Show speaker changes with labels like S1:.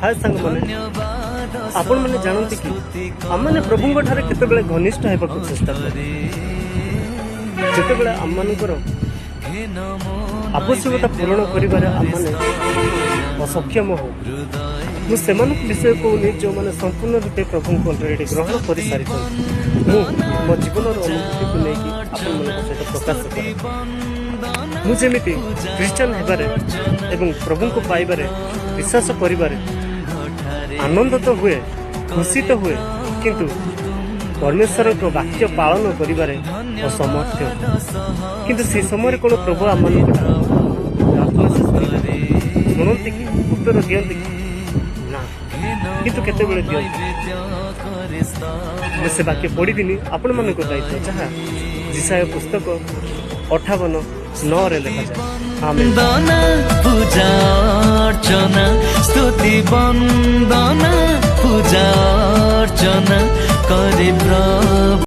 S1: ହାଏ ସାଙ୍ଗମାନେ, ଆପଣମାନେ ଜାଣନ୍ତି କି ଆମମାନେ ପ୍ରଭୁଙ୍କ ଠାରେ କେତେବେଳେ ଘନିଷ୍ଠ ହେବାକୁ ଚେଷ୍ଟା କରୁ? ଯେତେବେଳେ ଆମମାନଙ୍କର ଆବଶ୍ୟକତା ପୂରଣ କରିବାରେ ଆମମାନେ ଅସକ୍ଷମ ହଉ। ମୁଁ ସେମାନଙ୍କ ବିଷୟ କହୁନି, ଯେଉଁମାନେ ସମ୍ପୂର୍ଣ୍ଣ ରୂପେ ପ୍ରଭୁଙ୍କୁ ଅଲରେଡ଼ି ଗ୍ରହଣ କରିସାରିଛନ୍ତି। ମୁଁ ମୋ ଜୀବନର ଅନୁଭୂତିକୁ ନେଇକି ଆପଣମାନଙ୍କ ସହିତ ପ୍ରକାଶ କରେ। ମୁଁ ଯେମିତି ଖ୍ରୀଷ୍ଟିଆନ ହେବାରେ ଏବଂ ପ୍ରଭୁଙ୍କୁ ପାଇବାରେ, ବିଶ୍ୱାସ କରିବାରେ ଆନନ୍ଦ ତ ହୁଏ, ଖୁସି ତ ହୁଏ, କିନ୍ତୁ ପରମେଶ୍ୱରଙ୍କ ବାକ୍ୟ ପାଳନ କରିବାରେ ଅସମର୍ଥ। କିନ୍ତୁ ସେ ସମୟରେ କ'ଣ ପ୍ରଭୁ ଆମମାନଙ୍କୁ ପ୍ରାର୍ଥନା ସେ ଶୁଣନ୍ତି କି? ଉତ୍ତର ଦିଅନ୍ତି କି? ନା। କିନ୍ତୁ କେତେବେଳେ ଦିଅନ୍ତି? ମୁଁ ସେ ବାକ୍ୟ ପଢ଼ିବିନି, ଆପଣମାନଙ୍କ ଦାୟିତ୍ୱ, ଯାହା ଯିଶାଇୟ ପୁସ୍ତକ 58:9ରେ ଲେଖାଯାଏ। ଆମେନ୍।
S2: ବନ୍ଦନା, ପୂଜା ଅର୍ଚ୍ଚନା, ସ୍ତୁତି ବନ୍ଦନା, ପୂଜା ଅର୍ଚ୍ଚନା କରେ ପ୍ରଭୁ।